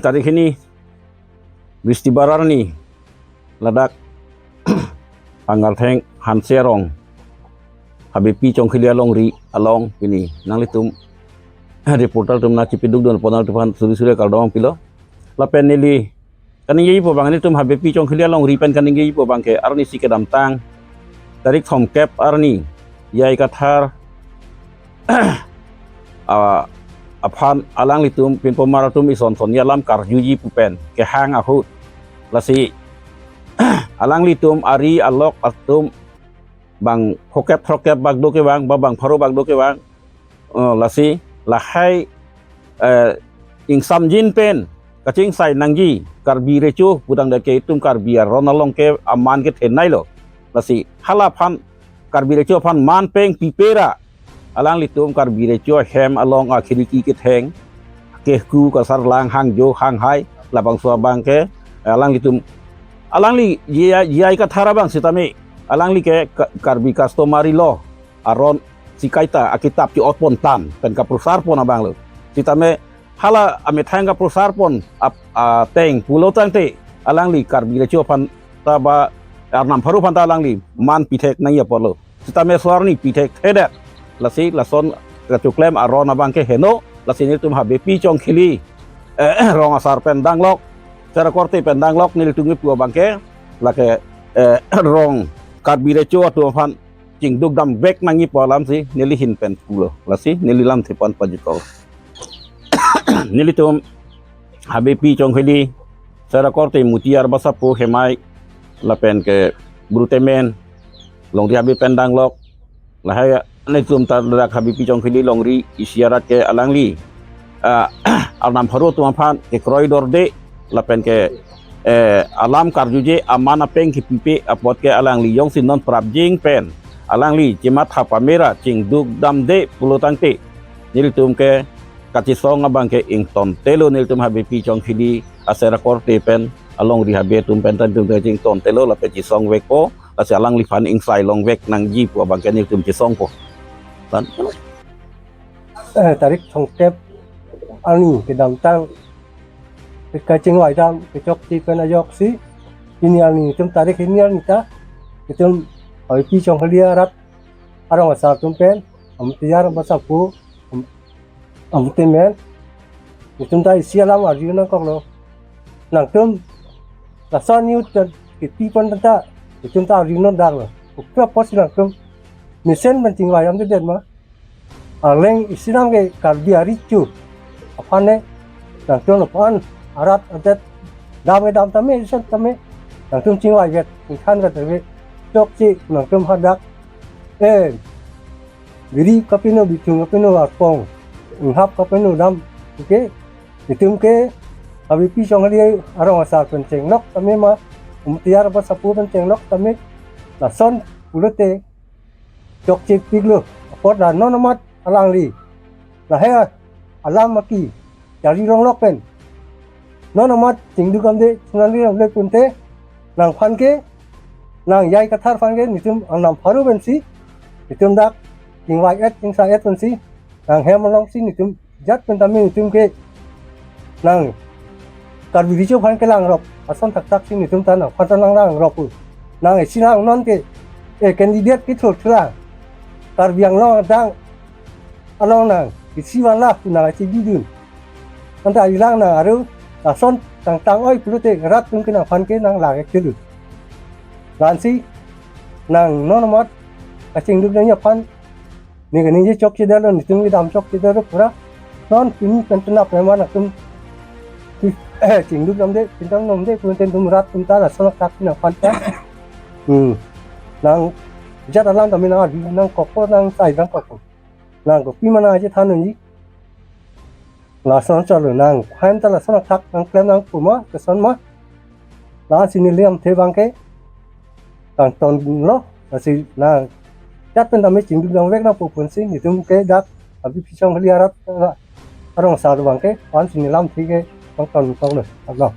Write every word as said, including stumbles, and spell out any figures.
tarik hini, Bistibar arni, ladak Hangartheng Hanse arong, Habepi Chongkhili alongri along pini nanglitum reporter atum nangchipiduk dun pon atum aphan suri suri kardom pilo. Lapen neli kaningjepo abang, nelitum Habepi Chongkhili alongri pen kaningjepo abang ke arnisi kedamtang tarik thomkep arni J I Kathar, ah, aphan alanglitum pinpomar atum ison son alam karjuji pu pen kehang ahut, lasi alanglitum ari alok atum bang phokep throkep bak do kevang, ba bang pharo bak do kevang. Oh, lasi lahai, eh, ingsamjin pen kachingsai nangji Karbi Recho putangdet ke itum Karbi aron along ke aman kethenei lo. Lasi halaphan Karbi Recho aphan man peng pipe ra alanglitum Karbi Recho ahem along akhiriki ketheng, kehku kasarlang hangjo hanghai, labangso abang ke alanglitum, alangli J I, J I Kathar abang sitame alangli ke Ka-, Karbi customary law aron si kaita akitap chi-otpon tan pen kaprosarpon abang lo. Sitame hala amethang kaprosarpon ap-, ateng pulo tangte alangli Karbi Recho aphan ta ba Arnam pharo aphan ta alangli man pithek nangji apotlo. Sitame so arni pithekthedet. Lasi lason kachoklem aron abang ke heno, lasi nelitum Habepi Chongkhili, eh, rong asar pen danglok, sera korte pen danglok nelitum kipu abang ke, lake, eh, rong Karbi Recho atum aphan chingduk damvek nangji pu alam si neli ahin pen pulo. Lasi neli lamthe pen pajutong. Nelitum Habepi Chongkhili, sera korte Mutiar Basapo Hemai, lapen ke Brutemen, longri Habe pen danglok, lahai nelitum ta ladak Habepi Chongkhili longri isi arat ke alangli, ah, Arnam pharo atum aphan kekroi dorde, lapen ke, eh, alam karjuje aman apeng kepipe apot ke alangli jongsi non prapjin pen alangli chematha pame ra chingduk damde pulo tangte nelitum ke kachesong abang ke ingtontelo, nelitum Habepi Chongkhili asera korte pen alongri Habe atum pen ta nelitum ke ingtontelo lapen chesongvekpo, lasi alangliphan ingsai longvek nangji pu abang ke nelitum chesongpo. Tan. Eh, tarik thomkep arni kedamtang kachingvai dam kechokche pen ajoksi, pini arni itum tarik hini arni ta itum Habepi Chongkhili arat arong asar atum pen, Amtiyar Basapo, Am-, Amtemen, itum ta isi alam arju nangkoklo. Nangtum lason news ta kipi pon ta itum ta arju non daklo. Ukra pos nangtum mesen pen chingvai damdedet ma. Arleng isi alam ke Karbi ari chu aphan ne nangtum aphan arat adet dam ke dam tame, ison tame, nangtum chingvaivet, ingthanvet ave, chokche nangtum hadak, eh, biri kapino, bithung kapino, arpong inghap kapino dam, okay? Itum ke Habepi Chongkhili arong asar pen chenglok tame ma, Amtiyar Basapo pen chenglok tame, lason pulote chokchepiklo, apot la non amat alangli lahai alam aki charli longlok pen non amat chingduk damde, chingvai damde pulote nangphan ke, nang J I Kathar aphan ke nelitum Arnam pharo pensi nelitum dak chingvai-et, chingsai-et pensi nang hem alongsi nelitum jat pen tame nelitum ke nang Karbi Recho aphan kelangrok ason thakthak si nelitum ta nangphan ta nanglangrok pu. Nang isi nang non ke, eh, candidate kethur thura Karbi Anglong adang along nang isi wala pu nang isi bidun. Anta ilang nang aru lason tangtang oi pulote rat atum ke nangphan ke nang lage kelu. Lansi nang non amat kachingduk nangji aphan ne kaningje chokchedetlo, nelitum kedam chokchedetlo pura. Non pini pen tenap memang atum chingduk damde, pindam damde, pun ten tum rat atum ta lason thakthak nangphan ta. Hmm. Nang jat alam tame nang arju nangkokpo, nang sai nangkokpo. Nang kopi ma nang aje than nangji. Lason chalo nangphan ta lason athak nangklem nangpo ma, koson ma. Lasi neli lamthe abang ke kangtonlo, lasi nang jat pen tame chingduk damvek nangpo pusi nelitum ke dak Habepi Chongkhili arat arong asar abang ke, aphansi neli lamthe ke kangtontoklo. Abang.